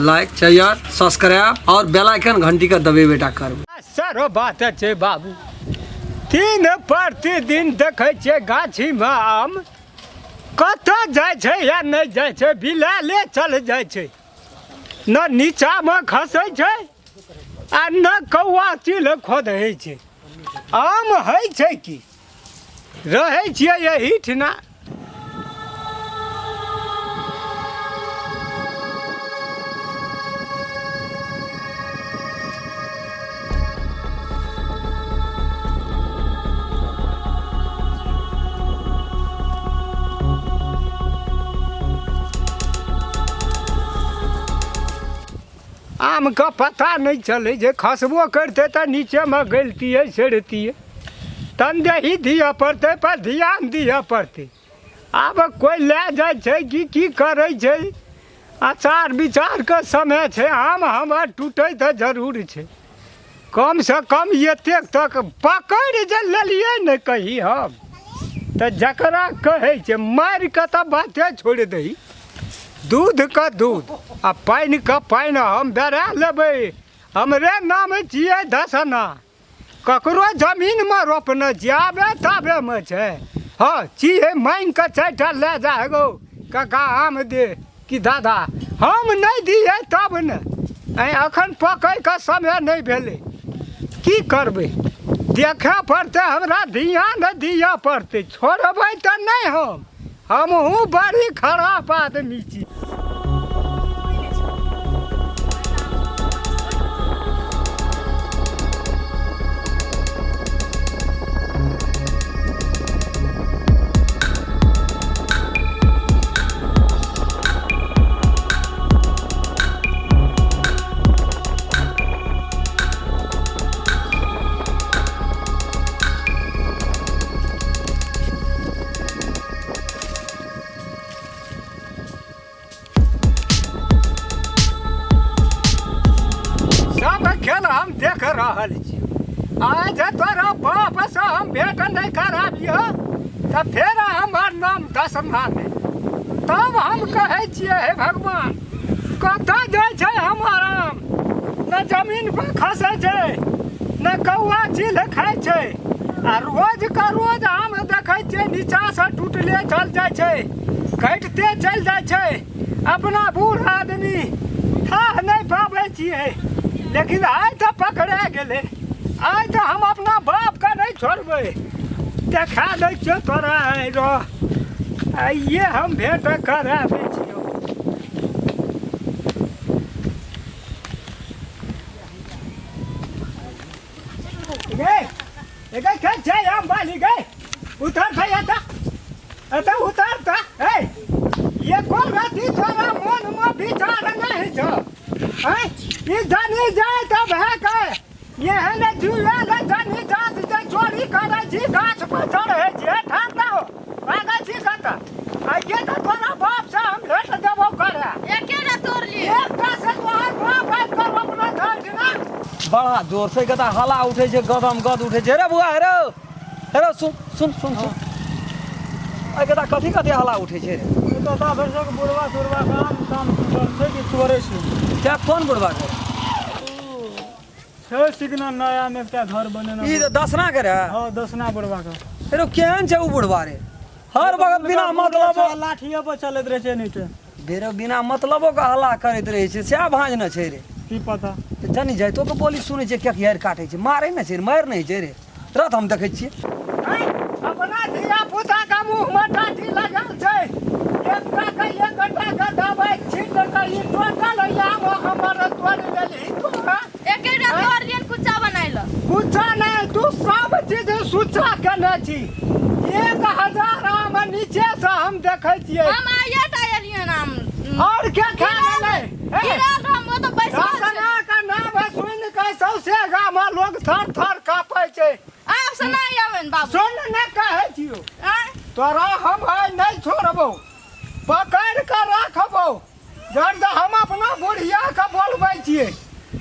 Like share subscribe और बेल icon घंटी के दबेबेटा करबै। सरो बात छै बाबू, तीन प्रतिदिन देखै छियै गाछीमे आम कतऽ जाइ छै या नहि जाइ छै, बिलाले चल जाइ छै, न नीचामे खसै छै आ न कौआ चील खोदै छै। आम होइ छै की रहै छियै एहिठिना। आमके पता नहि चलै जे खसबो करितै तऽ नीचेमे गलितियै सड़ितियै। तनदेही दिअ पड़तै पर ध्यान दिअ पड़तै। आब कोइ लए जाइ छै कि की करै छै, आचार विचारके समय छै। आम हमर टूटै तऽ जरूर छै, कमसँ कम एतेक तक पकड़ि जे लेलियै ने कही हम तऽ जकरा कहै छै मारि कऽ तऽ बाते छोड़ि दही। दूधके दूध आ पानिके पानि हम बेरा लेबै। हमरे नाम छियै दसना, ककरो जमीनमे रोपने छियै, आबे ताबेमे छै। हँ छियै, माँगि कऽ 4टा लए जा गौ काका आम दे कि दादा, हम नहि दियै तब ने। आँय एखन पकैके समय नहि भेलै, की करबै, देखऽ पड़तै, हमरा ध्यान दिअ पड़तै। छोड़बै तऽ नहि हम, हमहूँ बड़ी खराब आदमी छी। सब खेल हम देख रहल छी। आज तोरा बाप से हम भेंट नहीं कराबियो तऽ फेर हमर नाम दसमा नहि। तब हम कहै छियै हे भगवान, कतऽ जाइ छै हमर आम? न जमीन पर खसै छै, न कौआ चील खाइ छै, आ रोज के रोज आम देखै छियै नीचाँसँ टूटले चल जाइ छै, घटिते चलि जाइ छै। अपना बूढ़ आदमी थाह नहि पाबै छियै, लेकिन आइ तऽ पकड़ा गेलै। आइ तऽ हम अपना बापके नहि छोड़बै, देखा दै छियौ तोरा। आइ रह, आइए हम भेंट करा दै छियौ। गे ए गे छै आम बाली गे, उतर भाई, एतऽ एतऽ उतर तऽ। ए ये कोन राति तोरा मन में विचार नहीं छौ? हैं ई जानी जाय तऽ भए के एहन जुआ ले जानी जात जे चोरी करै छी, गाछ पर चढ़ै छी। हे ठार ना हो, भागै छी कतऽ? आइए तऽ तोरा बाप से हम भेट देबौ करे। एकेटा तोड़लियै। एकटा से तोहर बाप आबि कऽ रोपने छल ना। बड़ा जोर से गदा हला उठे छै, गदम गद उठे छै। रे बुआ, रे हेरो, सुन सुन सुन सुन, एहि गदा कथी कथी हला उठे छै रे? तोता भरिसक बुढ़वा तुड़वा के आम ताम टूटल छै कि तोड़ै छै। क्या कोन बुढ़वा के? छै सिगना नया में एकटा घर बनेना। ई तऽ दसना के रे? हाँ, दसना बुढ़वा के। हेरो केहन छै उ बुढ़वा रे? हर वक्त बिना मतलब लाठिए पर चलैत रहै छै, नहीं तऽ बेरो बिना मतलबो के हल्ला करैत रहै छै, सएह भाँज ने छै रे। की पता जनी जाइतो के बोली सुनै छै, कियाकि यार काटै छै, मारै ने छै, मारि नहि छै रे। रत हम देखै छियै। अपना धिया पुता के मुँह में टाटी लगल छै, एकटा के एकटा के दबाई छीट के ई टोटल आम हमर तोड़ि लेलही तू। एकेटा तोड़लियन कुच्चा बनाइल। कुच्चा नहि, तू सब चीज सुच्चा केने छी। 1000 आम नीचे से हम देखै छियै। हम आइए टा एलियन आम और के खा गेलै? गिरल हम ओ तऽ बैसल छै। दसना के नाम सुनि के सौंसे गाम लोग थर थर काँपै छै। आब से नहि आबनि बाबू। सुन ने, कहै छियौ आँय? तोरा हम आइ नहि छोड़बौ, पकड़ि कऽ राखबौ। जब हम अपना बुढ़िया के बोलबै छियै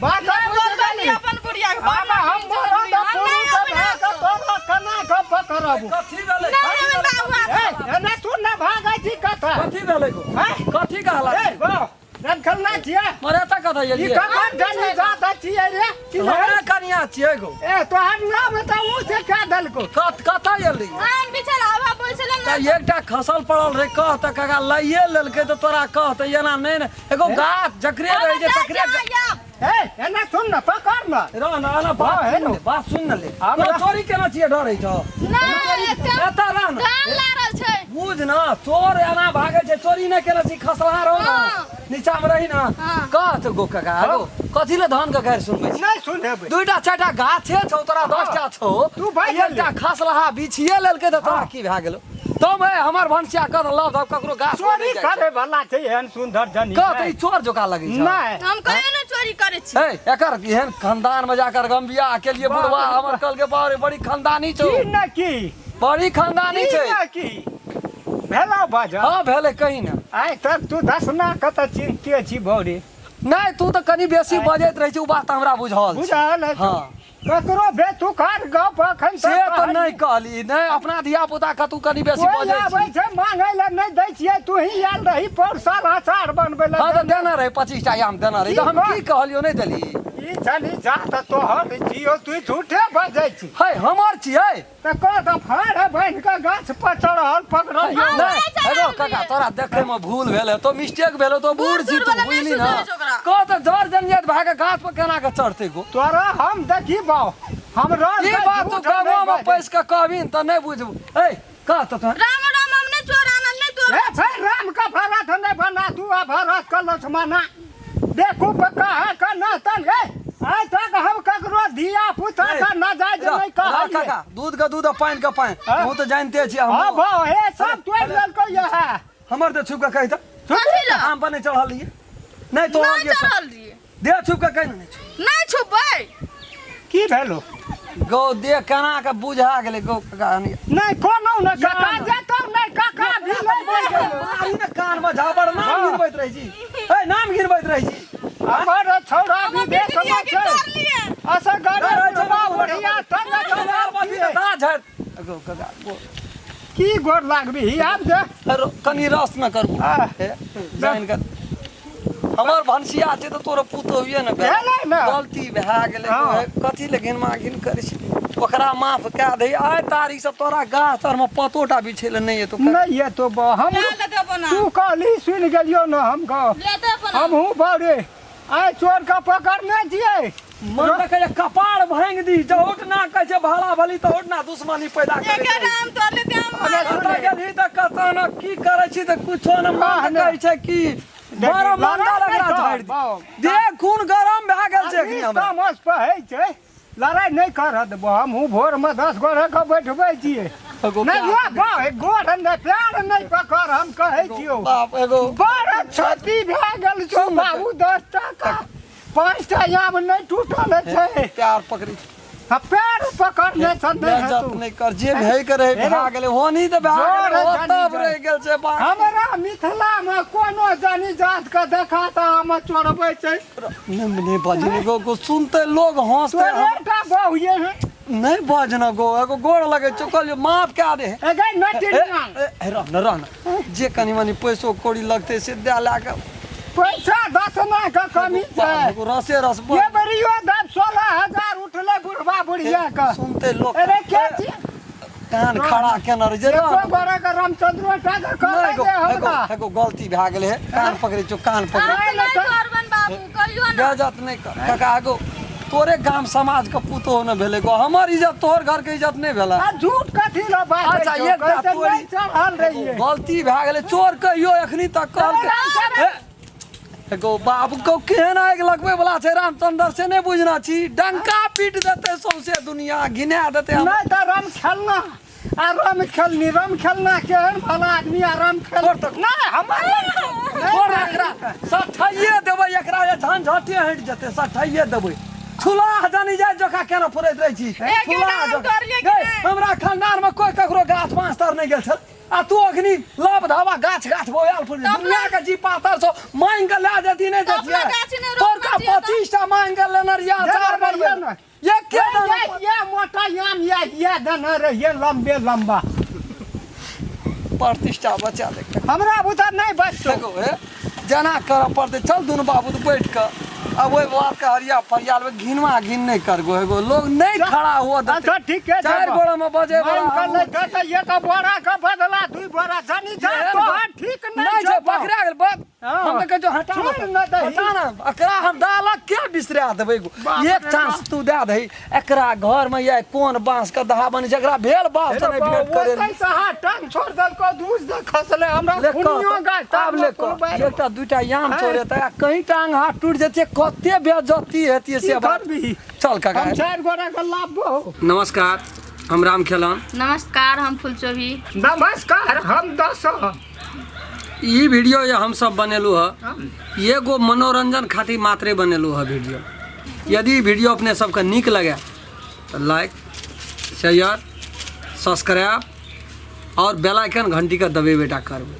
बात नहि बुझि बोलबै गेली? अपन बुढ़िया के। आब हम मरद पुरुष भए कऽ तोरा केना कऽ पकड़ब? कथी भेलै? नहि आबनि बाबू आब। ए, एने तू ने भागै छी कतऽ? कथी भेलै गो? आँय? कथी कहला? ए, गो रन खेलना छियै? मरे तऽ कतऽ ई एलियै? ककर जनी जात छियै रे? हमरा कनिया छियै गो। ए तोहर नाम तऽ ऊँच कए देलको। कत कतऽ एली? आम बिछल हवा बोल छलै तऽ एकटा खसल पड़ल रहे, कह तऽ काका लइए लेलकै तऽ तोरा कह तऽ एना नहि ने। एगो गाछ जकरे रहै छै तकरे। ए एना सुन न, पकड़ न। रह न, एना बात हाँ, सुन हेलो। ले, बात सुन न ले। हमरा- तोरा चोरी केना छियै डर होइ छौ? नहि, एतऽ रह न। कान लागल छै। बुझ न, चोर एना भागै छै, चोरी नहि केने छी, खसला रहो न। हाँ। नीचा मे रही न। हाँ। कह तऽ गो काका, गो कथी ले धान के गारि सुनबै छी? नहि सुनेबै। दुईटा चारिटा गाछे छौ तोरा, 10टा छौ। तू भागि गेली। एकटा खसलहा बिछिए लेलकै तऽ तोरा की भए गेलौ? तो मैं हमर भनसिया कर लव धव ककरो गाछ पर चोरी नहि जाइ छै। करे वाला छै एहन सुंदर जनी? कह तऽ ई चोर जोका लगै छै? नहि। हम कहियो नहि चोरी करै छी। हे, एकर एहन खानदान में जाकर हम बियाह के लिए बुढ़वा हमर कहल के बाप रे, बड़ी खानदानी छौ। की न की? बड़ी खानदानी की छै। न की भेलौ बाजा? हाँ, भेलै, कही ने। आइ तक तू दसना कतऽ चिन्हते छी भौरी? नहि, तू तऽ कनि बेसी बजैत रहै छी, ओ बात तऽ हमरा बुझल छै। बुझल है? हाँ। ककरो बेतुकार गप अखन से तऽ नहि कहली, नहि अपना धिया पुता के तू कनि बेसी कोइ बजै आबै छी। छै मांगै लए, नहि दै छियै। तू ही आयल रही पौर साल अचार बनबै लए। हाँ तऽ देने रहे, 25टा आम देने रही, तऽ हम की कहलियौ, नहि देली? ई छली जात तोहर जियो, तू झूठे बजै छी। है, हमर छियै। तऽ कह तऽ फाड़ बान्हि कऽ गाछ पर चढ़ल पकड़ल। नहि। नहि चढ़ल हेलो काका, रहियै। तोरा देखै मे भूल भेल तो, मिस्टेक भेल तो, बूढ़ छी सूढ़ तू, वाला नहि बुझली ना? सुधरै छै ओकरा। कह तऽ जर जनियत भए के गाछ पर केना के चढ़तै गो? तोरा हम देखी बाउ, हम रह ई बात तू गामो मे पैस के कहबी तऽ नहि बुझबू। ए कह तऽ तोरा। राम राम, हम नहि चोर आनल, नहि तोर। ए फेर राम का भरत नहीं बना तू, आ भरत का लक्ष्मणा देखू कहा का ना तन गे। आइ तक हम ककरो धिया पुता का नाजायज नहीं रह कहलिए। काका, दूध के दूध आ पानि के पानि। हाँ? तू तऽ जानते छी हाँ। हम भाव हे सब तोड़ लेलको यह। हमर तऽ छुप के कहि तऽ। कथी लए? आम पर नहि चढ़ल रहियै? नहि नहि तोड़लियै? चढ़ल रहियै। दे छुप के कहि ने। नहि छुपबै। की भेलो? गौ दे केना के बुझा गेलै गौ काका? नहीं कोनो न काका जेतो नहीं, काका भी नहीं गेलो। मारी ने कान में झापड़, नाम गिनबैत रहै छी। ए नाम गिनबैत रहै छी। हमर छौड़ा हम विदेश बिजलिया में के छै। तोड़ लिए। असगर रहै छै बुढ़वा बाबू, बुढ़िया तंग चमार बत्ती तऽ दाँत झाड़ि गौ काका गौ। की गोर लागबी आब दे। अरो, कनि रस न करू। आ। हे, जानि कऽ हमर भनसिया छै तऽ तोरो पुतोहुए ने भेल। भेलै ने। गलती भए गेलै। हाँ। हे, कथी ले घिन घिन करै छी? ओकरा माफ कए दही। आइ तारीख से तोरा गाछ तरमे पतोटा बिछै लए नहि एतौ। नहीं ये तो हम लए लेतै अपन आम। तू कहली सुनि गेलियो न हम कह। लेतै अपन आम। हमहूँ बड़े आइ चोर के पकड़ने छियै। मन तऽ कहै छै कपार भाङि दी, जहुट ना कहै छै भाला भली तहुट ना दुश्मनी पैदा करै एके छै। राम तोड़ लेतै आम। कतऽ गेलही तऽ कतऽ न की करै छी तऽ कुछो न। मन तऽ कहै छै कि बड़ा मंदा लड़ाइ लगरा नहि झाड़ि कर, दी। बाउ। देह खून गरम भए गेल छै एखनी हमरा। तामस पहै छै, लड़ाइ नहि करऽ देबो। हमहूँ भोरमे 10 गोरे के बैठबै छियै। एगो नहि प्यार- यो बाउ, एक गोर नहि प्यार नहि पकड़, हम कहै छियौ। बाप एगो बड़ क्षति भए गेल छौ सुन ने। बाबू, 10 टाका 5टा आम नहि टूटल छै। प्यार पकड़ी। आ पैर पकड़ने छ नहि बेइज्जत हेतौ। नहि कर, जे भए के रहे भए गेलै, होनी तऽ भए जोर गेलै, ओ जानी तब जान। रहि गेल छै बाकी। हमरा मिथिला मे कोनो जानी जात के देखा तऽ आम चोरबै छै। नहि नहि बाजू गो गो, सुनते लोग हंसते। तोरे टा बहु ये है। नहि बाजना गो, एगो गोड़ लगे छौ, कहलियौ माफ कए दे। ए गै नटिनिया। ए, ए, रह न, रह न, जे कनि मनि पैसो कौड़ी लगतै से दए लए कऽ। पैसा दसना के कमी छै? एगो रसे रस ये बेरियो दब 16,000 उठले बुढ़वा बुढ़िया के। सुनते लोग। अरे के छी? कान खड़ा केने रहै छै। एको रह न। गोरे के रामचंद्रो टा के कहै नहि गो दे एगो हमरा। एगो गलती भए गेलै हे, कान पकड़ै छौ, कान पकड़ै। आम से नहि तोड़बन बाबू, कहियो ना। बेइज्जत नहि कर काका। एगो तोरे गाम समाज के पुतोह ने भेलै गो, हमर इज्जत तोहर घर के इज्जत नहि भेलै। आ झूठ कथी ल बाजै अच्छा, छौ? एकटा कहै छै तोरी- नहि चढ़ल रहियै। गलती भए गेलै, चोर कहियो एखनी तक कहलकै। हे, एगो बाबू को केहन आगि लगबै वाला छै रामचंद्र से नहि बुझना छी, डंका पीट देतै, सौंसे दुनिया घिना देतै हमरा। नहि तऽ राम खेलना आ राम खेलनी, राम खेलना केहन भला आदमी आ राम खेल छोड़ तऽ। नहि हमर छोड़ एकरा, सठाइए देबै एकरा, जे झंझटे हटि जेतै, सठाइए देबै। छुलाह जानी जाय जोका केना फुरैत रहै छी। एक छुलाह आम जोका। तोड़लियै कि गै, नहि? हमरा खानदान में कोई ककरो गाछ बाँस तर नहि गेल छल आ तू अखनी लव धावा गाछ गाछ बोआल फुर। तऽ दुनिया के जी पातर सो मांगि के लए जेती, नहि तऽ अपना देतियै? गाछ नहि तोर का रोपने छियै तऽ? 25टा मांगि के लेने रहियै अचार देने बनबै रहियै ने। एके दाना। ये ये मोटा आम ये ये देने रहियै लम्बे लम्बा। प्रतिष्ठा बचा ले। हमरा बुझा नहि बचतौ। देखो हे, जेना करऽ पड़तै, चल दुनू बाबू तऽ बैठ कऽ। अब ओहि बात के हरिया फरिया लेबै, घिनवा घिन नहि करगो एगो लोग नहि खड़ा हुआ देतै। अच्छा ठीके छै चारि गोड़ा में बजे मानि कऽ लै छै तऽ एक बोरा के बदला दू बोरा जनी जा तोहर ठीक नहि नहि छै छै पकड़ा गेल बस। हाँ। हम तऽ कहै छियौ हटा छोड़ ने ने दही। हटा ने एकरा हम दालक के बिसरा देबै गो। बाप रे एक चांस तू दए दही एकरा घर में ये कोन बांस के दहा बनी छै एकरा भेल बांस तऽ नहि भेंट करे ओतै से हाथ टांग छोड़ देलको दूस दे खसले हमरा ले कह खुनियो तऽ, गाछ आब ले कह एकटा दूटा याम छोड़े तऽ कहीं टांग हाथ टूटि जेतै कते बेइज्जती हेतियै से बात करबी चल काका हम चारि गोरा के लाभबो। नमस्कार, हम राम खेलन। नमस्कार, हम फुलचोभी। नमस्कार, हम दस। ई वीडियो ये हम सब बनेलू है एगो मनोरंजन खातिर मात्रे बनेलू है वीडियो। यदि वीडियो अपने सबके नीक लगे तो लाइक शेयर सब्सक्राइब और बेल आइकन घंटी के दबेबे टा करबै।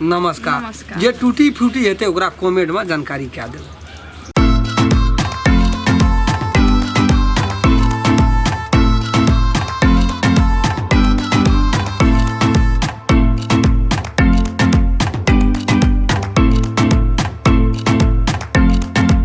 नमस्कार। नमस्कार। जे टूटी फूटी हेतै ओकरा कमेंट में जानकारी कए देबै।